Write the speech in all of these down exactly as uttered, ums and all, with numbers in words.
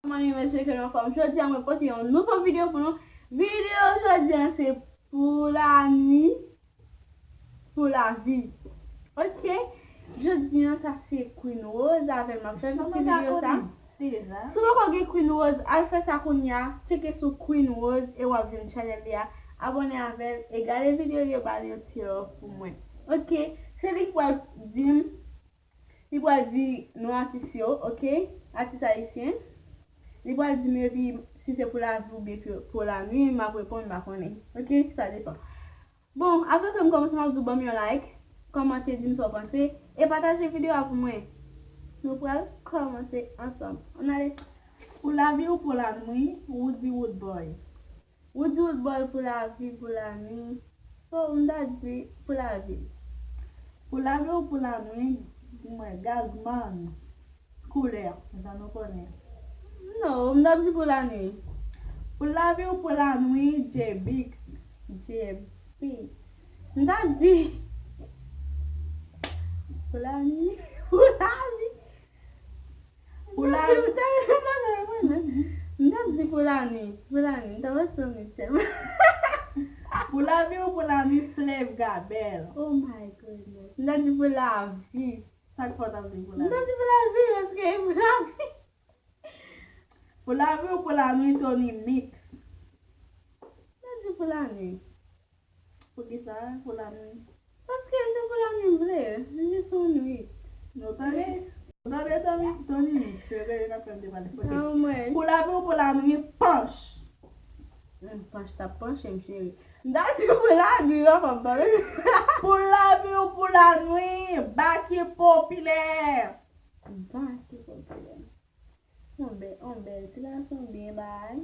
Manmi, mwen swete ke nou anfòm. Jodi a, mwen pote yon nouvo videyo pou nou. Videyo jodi a, se pou lanwi, pou lavi. Ok? Jodi a, sa se Queen Rose avè m ap fè ti videyo sa. Si w poko gen Queen Rose, al fè sa kounye a. Tcheke sou Queen Rose e w ap jwenn chanèl li a. Abòne avè l e gade videyo yo, ba l yon ti love pou mwen. Ok? Se li k pral di m Li pral di non atis yo, ok? Atis ayisyen. Li pral di m epi si se pou lavi oubyen pou, pou lanwi, m ap reponn, m pa konnen. Ok? Sa depan. Bon, avan ke m kòmanse, m ap di w ban m yon like, kòmante, di m sa w panse, e pataje videyo a pou mwen. Nou pral kòmanse ansanm. Ann ale. Pou lavi ou pou lanwi, Roody Roodboy. Roody Roodboy pou lavi, pou lanwi. So, m ta di pou lavi. Pou lavi ou pou lanwi, di mwen Gazman. Koulè, jan nou konnen. Non, m ta di pou lanwi. Pou lavi ou pou lanwi, J-Bix. J-Bix. M ta di pou lanwi. Pou lavi. Pou la... M t ap di pou lanwi. Pou lanwi. M t ap di pou lanwi sèlman. Pou lavi ou pou lanwi, Flave Gabel. Oh my goodness. M t ap di pou lavi. Sa k fè w t ap di pou lavi? M t ap di pou lavi, paske e pou lavi. Pou lavi ou pou lanwi, Tony Mix. M t ap di pou lanwi. Poukisa pou lanwi? Paske se pou lanwi m vle. M jis yon nwit. Nou tande? Nou tande, Tony? Tony, se vre, n ap fè m te pale. Ok. Pou lavi ou pou lanwi, Panch. Hmm, Panch t ap panche m, cheri. M ta di pou lanwi, w ap ap pale. Pou lavi ou pou lanwi, Baky Popilè. Baky Popilè. Yon bèl, yon bèl ti gason byen bay.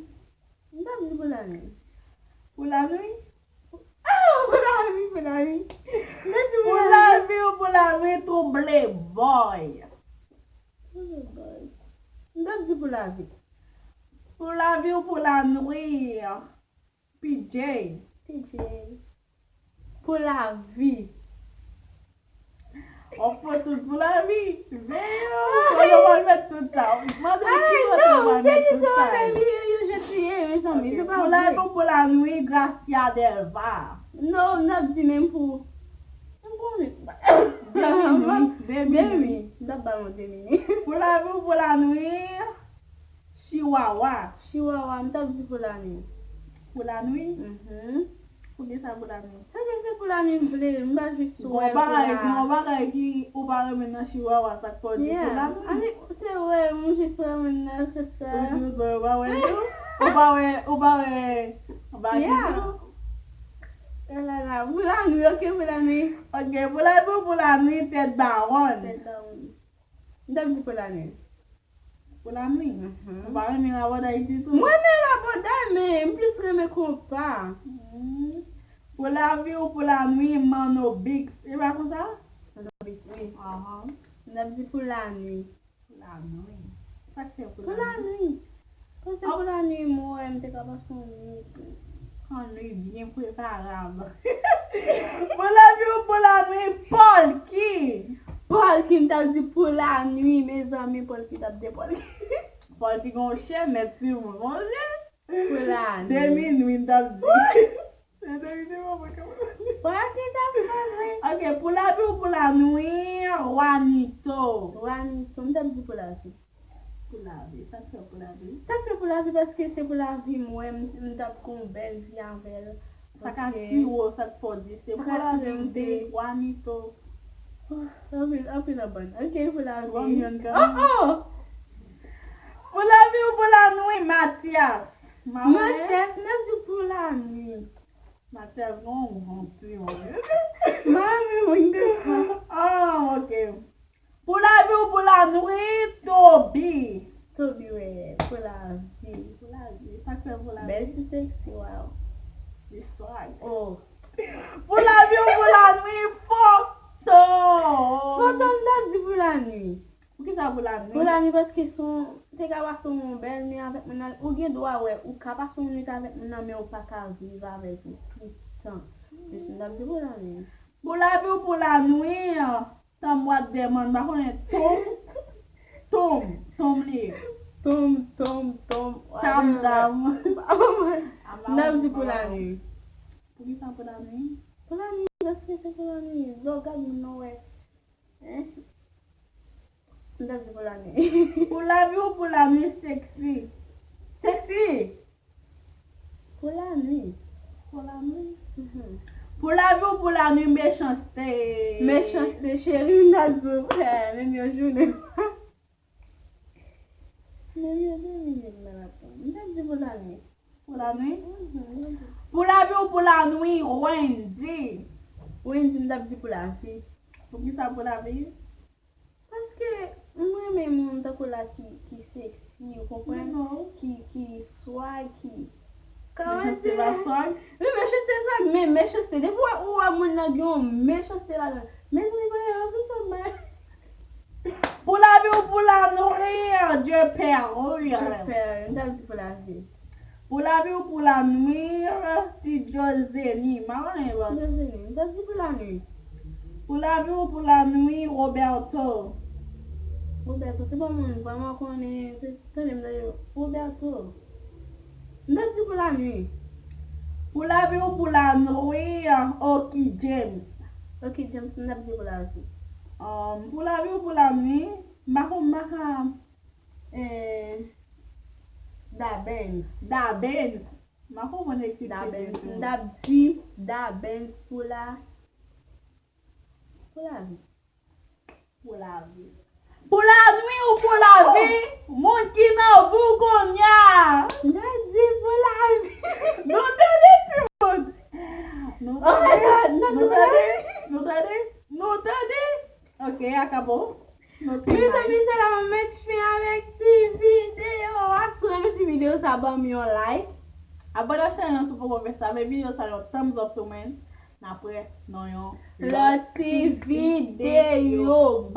M t ap di pou lanwi. Pou lanwi? Ah, pou lavi, pou lavi. M t ap di pou lavi. Pou lavi ou pou lanwi, Trouble Boy. Trouble Boy. M t ap di pou lavi. Pou lavi ou pou lanwi, P J. P J. Pou lavi. On fè tout pou lavi. Veye yo. Kote w pral met tout sa? Mande m ki kote w pral met tout sa. Yo, yo, yo, je tiye, mezanmi. Ok. Pou lavi ou pou lanwi, Gracia Delva. Non, m t ap di menm pou... M konnen. Demi. Demi. M t ap ba l yon demi. Pou lavi ou pou lanwi, Chiwawa. Chiwawa, m t ap di pou lanwi. Pou lanwi? Mhm. Poukisa pou lanwi? Se ke se pou lanwi m vle, m pa jis wè pou la. Gen yon bagay ki ou pa renmen nan Chiwawa, sa k fè w di pou lanwi? Yeah. Ani, se wè, m jis renmen nan, se sa. Ou di ou pa wè l tou? Ou pa wè, ou pa wè bagay tou? Yeah. Pou lanwi, ok, pou lanwi. Ok, pou lanwi, pou lanwi, Tèt Bawon. Tèt Bawon. M t ap di pou lanwi. Pou lanwi? Mhm. Ou pa renmen rabòday ditou? Mwen renmen rabòday, men m plis renmen konpa. Hmm. Pou lavi ou pou lanwi, Manno Bix. E pa konsa? Manno Bix, wi. Ahan. M t ap di pou lanwi. Pou lanwi. Sa k fè pou lanwi? Pou lanwi. Paske pou lanwi, m wè m te ka pase yon nwit. Yon nwit byen preparab. Pou lavi ou pou lanwi, Polky. Polky, m t ap di pou lanwi, mezanmi, Polky t ap de Polky. Polky gon chè, mèt timoun, sonje. Pou lanwi. De minwi, m t ap di. Se de minwi, mwen, mwen, mwen. Polky t ap pale. Ok, pou lavi ou pou lanwi, Wanito. Wanito, m t ap di pou lavi. Pou lavi. Sa k fè pou lavi? Sa k fè pou lavi, paske se pou lavi m wè m, m t ap gen yon bèl vi avè l. Sa ka tire w, sa k fè w di se pou lavi m, se Wanito. Anpil, anpil anbann. Ok, pou lavi. Ou konprann kanmenm? Oh, oh! Pou lavi ou pou lanwi, Mathias. Matyas, m ap di pou lanwi. Matyas, non, yon ti moun. Mami, mwen te... Ah, ok. Pou lavi ou pou lanwi, Toby. Toby, wi, pou lavi. Pou lavi. Sa k fè pou lavi? Bèl ti seksi, waw. Li swag. Oh. Pou lavi ou pou lanwi, Foton. Foton, m t ap di pou lanwi. Poukisa pou lanwi? Pou lanwi, paske si w te ka pase yon bèl nuit avèk moun nan, ou gen dwa wè, ou ka pase yon nuit avèk moun nan, men ou pa ka viv avèk li tout tan. Jis m t ap di pou lanwi. Pou lavi ou pou lanwi, Tom What's the man, m pa konnen, Tom, Tom, Tom li ye. Tom, tom, tom. Tam, tam. M ap di pou lanwi. Poukisa pou lanwi? Pou lanwi, paske se pou lanwi. Lè w gad moun nan wè. M t ap di pou lanwi. Pou lavi ou pou lanwi seksi? Seksi! Pou lanwi. Pou lanwi? Pou lavi ou pou lanwi mechanste? Mechanste, cheri, m t ap di w, menm yon jounen. Menm yon jounen, menm nan lapèn. M t ap di pou lanwi. Pou lanwi? Pou lavi ou pou lanwi, Wendy? Wendy, m t ap di pou lavi. Poukisa pou lavi? Paske m renmen moun tankou la ki, ki seksi, ou konprann? Ki, ki swag, ki. Kòman di? Mechanste pa swag? Wi, mechanste swag, men mechanste. Depi ou wè moun nan gen yon mechanste ladan l. Mezanmi, konnen yo tout fè mal. Pou lavi ou pou lanwi, Dieu Père. Dieu Père, m t ap di pou lavi. Pou lavi ou pou lanwi, Ti Djozeni. M pa konnen lòt. Djozeni, m t ap di pou lanwi. Pou lavi ou pou lanwi, Roberto. Roberto, se pa moun m vrèman konnen, se tande m tande Roberto. M t ap di pou lanwi. Pou lavi ou pou lanwi, Oki James. Oki James, m t ap di pou lavi. Pou lavi ou pou lanwi, m pa konn, m pa ka. Dabens. Dabens. M pa konprann ekri Dabens. M t ap di Dabens pou la. Pou lavi. Pou lavi. Pou lanwi ou pou lavi? Moun ki nan bougonya. M t ap di pou lavi. Nou tande tout. Nou tande? Nou tande? Nou tande? Nou tande? Ok, akabo. Mezanmi, se la mwen met fen avèk ti videyo a. Si w renmen ti videyo sa, ban m yon like. Abòne ak chanèl lan si w poko fè sa. Bay videyo sa yon thumbs up sou mwen. N ap wè nan yon lòt ti videyo.